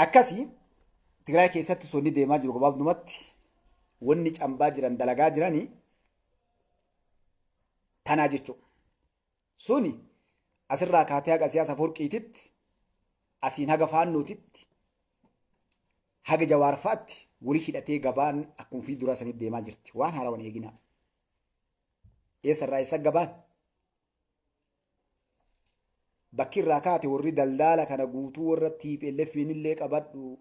Akkasii Tigraay keessatti sonni deemaa jiru gabaabdumatti wanni cambaa jiran dalagaa jiranii tanaa jechuudha. Suni asirraa kaatee haga siyaasa Aforqiititti, asiin haga Faannootitti, haga Jawaarfaatti wali hidhatee gabaan akkuma ofii duraa sanitti deemaa jirti. Waan haarawan eeginaa. Eessarraa eessa gabaan? Bakki irraa kaate warri daldaala kana guutuu warra TPLF'n illee qabadhu,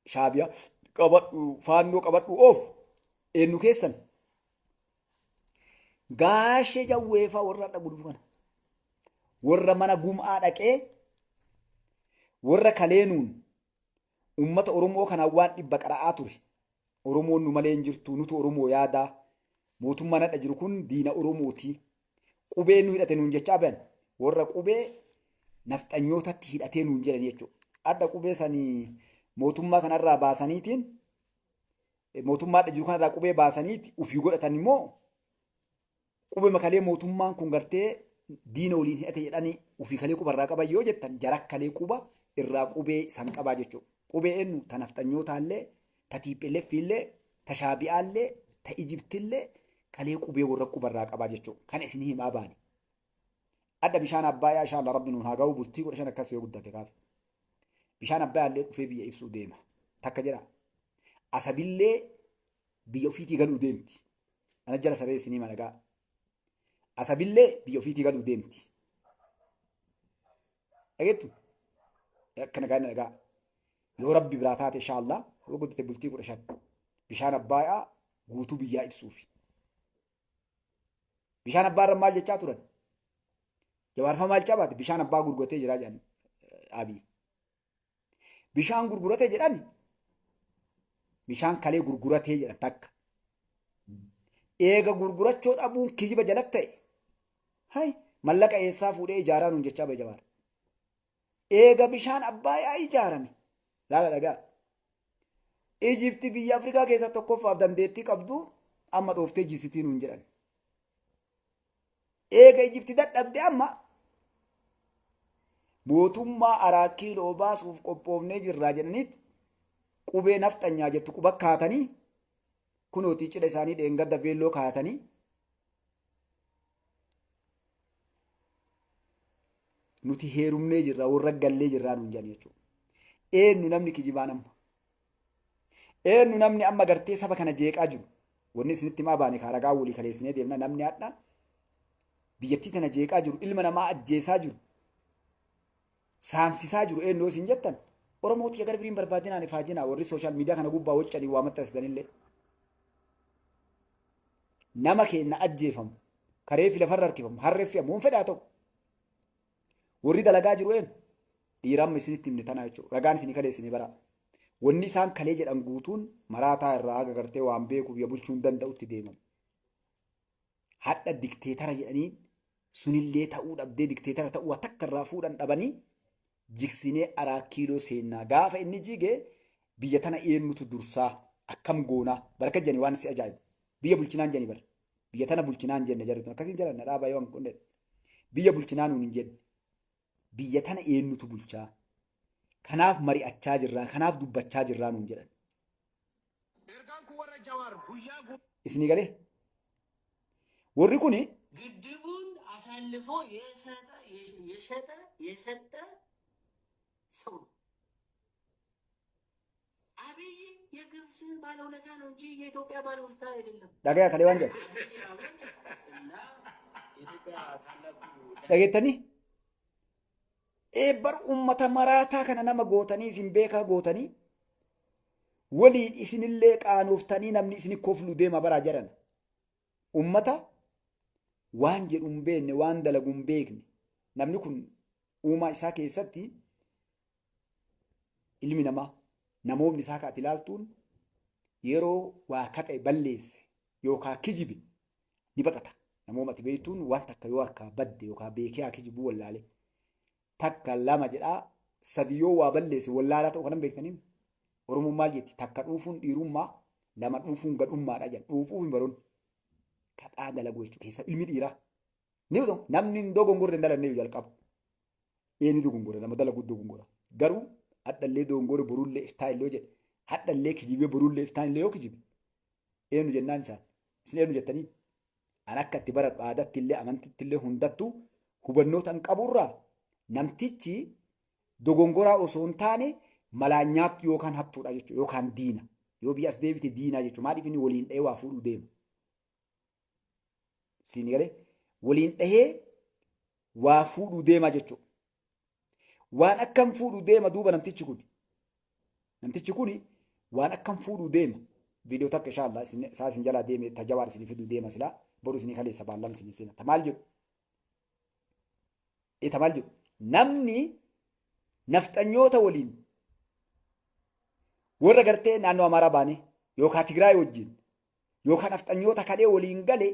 Shaabiyaa qabadhu, Faannoo qabadhu oof eenyu keessan? Gaashee jawweefaa warra hadha gulufu kana. Warra mana gum'aa dhaqee warra kaleenuun ummata Oromoo kanaan waan dhibba qara'aa ture. Oromoon nu malee hin jirtu, nutu Oromoo yaadaa. Mootummaan hadha jiru kun diina Oromooti. Qubee nu hidhate nuun jechaa bayan. Warra qubee nafxanyootatti hidhatee nuun jedhan jechuudha. Hadha qubee sanii mootummaa kanarraa baasaniitiin mootummaa hadha jiru kanarraa qubee baasaniiti ofii godhatan immoo qube makalee mootummaan kun gartee diina waliin hidhate jedhanii ofii kalee quba irraa qaban yoo jettan jara kalee quba irraa qubee san qabaa jechuudha. Qubee eenyu ta nafxanyootaallee, ta TPLF illee, ta Shaabi'aallee, ta Ijiptillee kalee qubee warra quba irraa qabaa jechuudha. Kana isin himaa baane. Adda bishaan Abbaayyaa inshallah rabbi nuun haa ga'u bultii 15 akkas yoo guddate kaafe. Bishaan Abbaayaallee dhufee biyya ibsuu deema. Takka jedha. Asabillee biyya ofiitii galuu deemti. Ana jala saree isinii malagaa. Asabillee biyya ofiitii galuu deemti. Dhageettu? Akkana gaanii dhagaa. Yoo rabbi biraa taate inshallah yoo guddate bultii 15 bishaan Abbaayaa guutuu biyyaa ibsuufi. Bishaan abbaa irra maal jechaa turan? Jawaarfaa maal cabaate? Bishaan abbaa gurguratee jira jedhan Abiy. Bishaan gurgurate jedhan bishaan kalee gurguratee jedhan takka. Eega gurgurachoo dhabuun kijiba jalatti ta'e. Hay mallaqa eessaa fuudhee ijaaraa nuun jechaa bahe Jawaar. Eega bishaan Abbaayaa ijaarame. Laala dhagaa. Ijipti biyya Afrikaa keessaa tokkoffaaf dandeettii qabdu amma dhooftee jisitii nuun jedhan. Eega Ijipti dadhabde amma mootummaa Araa Kiiloo baasuuf qophoofnee jirraa jedhaniit qubee nafxanyaa jettu quba kaatanii kunootii cidha isaanii dheengadda veelloo kaatanii nuti heerumnee jirra warra gallee jirraa nuun jedhan jechuudha. Eenyu namni kijibaan amma? Eenyu namni amma gartee saba kana jeeqaa jiru? Wanni isinitti himaa baane kaa ragaa walii kaleessinee deemna namni hadha biyyattii tana jeeqaa jiru ilma namaa ajjeesaa jiru saamsisaa jiru eenyu yoo isin jettan Oromootii gara biriin barbaadinaan ifaajinaa warri sooshaal miidiyaa kana gubbaa waccanii waa maxxansitanillee. Nama keenna ajjeefamu karee fi lafarra harkifamu harree fe'amu waan fedhaa ta'u warri dalagaa jiru eenyu dhiira amma isinitti himne tanaa jechuudha ragaan isinii kaleessinee baraa wanni isaan kalee jedhan guutuun maraataa irraa haga gartee waan beeku biyya bulchuu hin danda'utti deeman hadha dikteetara jedhanii sunillee ta'uu dhabdee dikteetara ta'uu takka irraa fuudhan dhabanii jigsinee Araa Kiiloo seennaa gaafa inni jige biyya tana eenyutu dursaa akkam goonaa baraka jani waan si ajaa'ibu biyya bulchinaan jani bar biyya tana bulchinaan jenne jarri tun akkasiin jalan na dhaabaa yoo an qonne biyya bulchinaa nuun hin jenne biyya tana eenyutu bulchaa kanaaf mari'achaa jirraa kanaaf dubbachaa jirraa nuun jedhan. Ergaan kun warra Jawaar guyyaa gu. Isinii galee? Warri kuni ግድቡን አሳልፎ የሰጠ የሸጠ የሰጠ ሰው ነው። አብይ የግብፅ ባለውለታ ነው እንጂ የኢትዮጵያ ባለውለታ አይደለም። dhagaya kalee waan jedhu. እና የኢትዮጵያ ታላቁ Dhageettanii? Ee bar ummata maraataa kana nama gootanii isin beekaa gootanii waliin isinillee qaanooftanii namni isin koflu deema baraa jedhan. Ummata waan jedhu hin beekne waan dalagu hin beekne namni kun uumaa isaa keessatti ilmi namaa namoomni isaa kaati ilaaltuun yeroo waa kaxa'e balleesse yookaa kijibe ni baqata. Namooma ati beektuun waan takka yoo harkaa badde yookaa beekee haa kijibuu wallaale. Takka lama jedhaa sadi yoo waa balleesse wallaalaa ta'uu kanan beektaniin Oromoon maal jetti takka dhuufuun dhiirummaa lama dhuufuun gadhummaadha jedhan dhuufuuf hin baroon kadhaa dalaguu jechuudha keessa ilmi dhiiraa. Ni namni hin dogongorre hin dalannee jalqaba. Eenyu dogongora nama dalagu dogongora. Garuu Hadhallee dogongore, borullee iftaan illee jedhe. Hadhallee kijibee, borullee iftaan illee yoo kijibe, eenyu jennaan isaan? Isin eenyu jettanii? An akka itti baradhu, aadaatti illee, amantitti illee, hundattuu hubannoota hin qaburraa namtichi dogongoraa osoo hin taane malaan nyaattu yookaan hattuudha jechuudha, yookaan diina. Yoo biyya as deebite diinaa jechuudha. Maaliif? Inni waliin dhahee waa fuudhuu deema. Siin galee, waliin dhahee waa fuudhuu deema jechuudha. Waan akkam fuudhuu deema duuba namtichi kun? Namtichi kun waan akkam fuudhuu deema? Viidiyoo takka inshallah isaa isin jalaa deeme, ta Jawaar isinii fiduu deema, silaa boru isinii kaleessa baallama isinii seena. Ta maal jedhu? Ta maal jedhu? Namni nafxanyoota waliin, warra gartee naannoo Amaaraa baanee yookaan Tigraay wajjin yookaan nafxanyoota kalee waliin gale,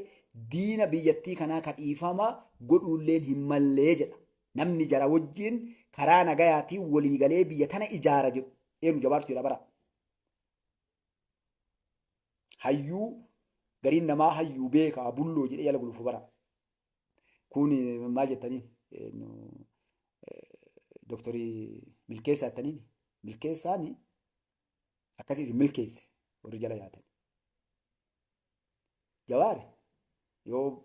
diina biyyattii kanaa ka dhiifama godhuulleen hin mallee jedha. Namni jara wajjin karaa nagayaatiin walii galee biyya tana ijaara jedhu. Eenyu? Jawaartu jedha bara. Hayyuu gariin namaa hayyuu beekaa bulloo jedhee jala gulufu bara. Kun maal jettaniin? Doktorii Milkeessaa jettaniin. Milkeessaan akkasii isin milkeesse warri jala yaatan. Jawaari yoo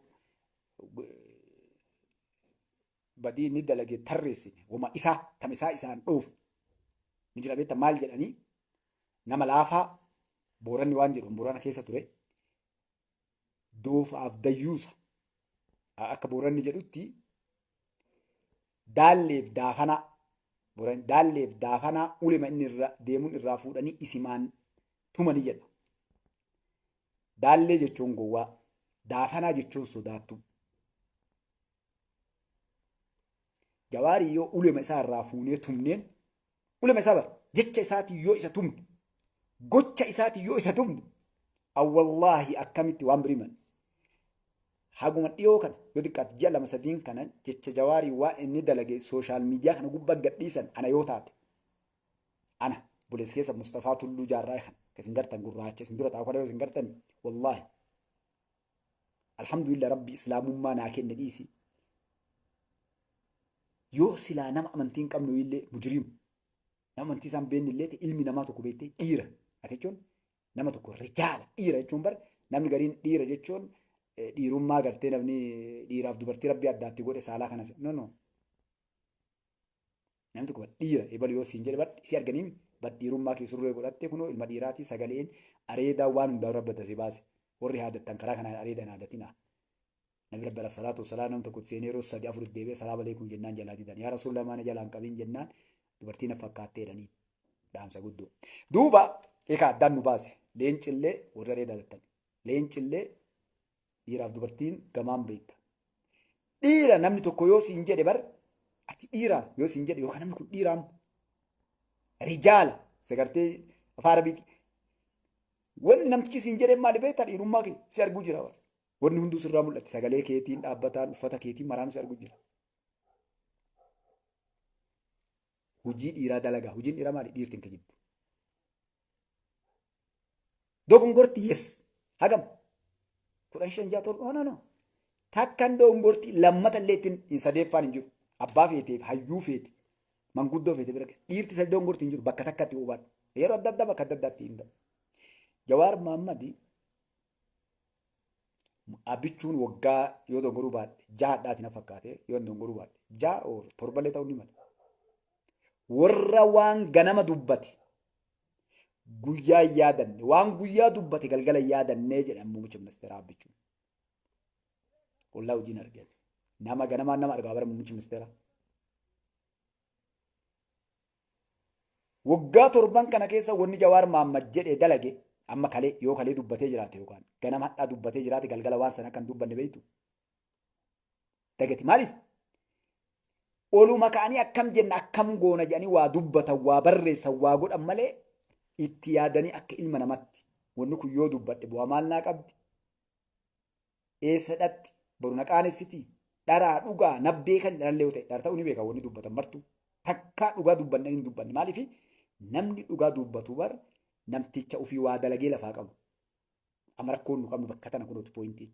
badii inni dalage tarreessine, wama isaa tam isaa isaan dhoofu ni jira, beekta. Maal jedhanii? Nama laafaa Booranni waan jedhu, Boorana keessa ture, doofaaf dayyuusa, akka Booranni jedhutti daalleef daafanaa, Booranni daalleef daafanaa ulema inni irra deemuun irraa fuudhanii isimaan tumanii jedha. Daallee jechuun gowwaa, daafanaa jechuun sodaattuu. Jawaarii yoo ulema isaa irraa fuunee tumneen, ulema isaa bara jecha isaatiin yoo isa tumne, gocha isaatiin yoo isa tumne, awwallaahi akkamitti waan biriman. Haguma dhiyoo kana, yoo xiqqaate ji'a 2-3 kana, jecha Jawaarii waan inni dalage social media kana gubbaa gadhiisan, ana yoo taate, ana bulees keessa Mustafaa Tulluu Jaarraa kana isin gartan, gurraacha isin dura taa'u kana yoo isin gartan, wallaahi alhamdulillah, Rabbi islaamummaa naa kenne dhiisi. Yoo silaa nama amantii hin qabnu illee, mujrimu nama amantii isaan beekne illee, ilmi namaa tokko beektee dhiira ati jechuun, nama tokko rijaala dhiira jechuun bar, namni gariin dhiira jechuun dhiirummaa gartee namni dhiiraaf dubartii Rabbi addaatti godhe saalaa kanas, no, no, namni tokko dhiira ebalu yoo siin jedhe bar, si arganii bar dhiirummaa kee surree godhatte, kunoo ilma dhiiraatii, sagaleen areedaa waan hundaa Rabbi si baase. Warri haadattan karaa kanaan areedan haadatinaa. Nabi Rabbi alayhi salaatu wasalaam nam tokko seenee yeroo sadi afur deebi'ee salaam aleekum jennaan jalaa didan. Yaa Rasuulillah, maana jalaan qabin jennaan, dubartii na fakkaattee jedhanii dhaamsa guddoo. Duuba egaa addaan nu baase, leencillee warri areeda haadatan. Leencillee dhiiraaf dubartiin gamaan beekta. Dhiira namni tokko yoo siin jedhe bar, ati dhiira yoo siin jedhe, yookaan namni kun dhiiraam rijaala sagartee afaan Arabiiti. Wanni namtichi siin jedhe maali beektaa? Dhiirummaa kee si arguu jira bara. Wanni hunduu sirraa mul'atti, sagalee keetiin, dhaabbataan, uffata keetiin maraanu si arguu jira. Hojii dhiiraa dalagaa. Hojiin dhiiraa maali? Dhiirti hin kijibdu. Dogongorti, yes. Hagam? 10, 5, 6, 7, no, no. Takkan dogongorti, lammata illee ittiin hin sadeeffaan hin jiru. Abbaa feeteef, hayyuu feete, manguddoo feete bira dhiirti sadi dogongorti hin jiru, bakka takkatti hubadhu. Yeroo adda addaa bakka adda addaatti hin ta'u. Jawaar Mahaammadi abbichuun waggaa, yoo dogongoruu baadhe, jahadhaati na fakkaate, yoo dogongoruu baadhe jaha oor torballee ta'uu ni mala. Warra waan ganama dubbate guyyaa hin yaadanne, waan guyyaa dubbate galgala hin yaadannee jedhan muummicha ministeeraa abbichuun. Wallaa hojiin argee nama ganamaan nama argaa bara muummichi ministeeraa. Waggaa 7n kana keessa wanni Jawaar Mahaammad jedhee dalage, amma kalee yoo kalee dubbatee jiraate yookaan ganama hadhaa dubbatee jiraate, galgala waan sana kan dubbanne beektu. Dagati maaliif? Oluma ka'anii akkam jenna, akkam goona jedhanii waa dubbatan, waa barreessan, waa godhan malee, itti yaadanii akka ilma namatti wanni kun yoo dubbadhe bu'aa maal naa qabdi? Eessa dhatti? Boru na qaanessitii? Dharaa dhugaa na beekan dharallee yoo ta'e dhara ta'uu ni beeka wanni dubbatan martuu. Takkaa dhugaa dubbanne hin dubbanne, maaliif? Namni dhugaa dubbatu bar namticha ofii waa dalagee lafaa qabu. Amma rakkoon nu qabnu bakka tana kunuuti pointiin.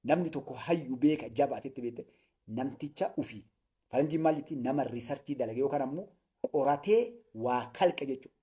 Namni tokko hayyu beeka jabaatetti beekte namticha ofii. Faranjiin maal jetti? Nama research dalage yookaan ammoo qoratee waa kalqe jechuudha.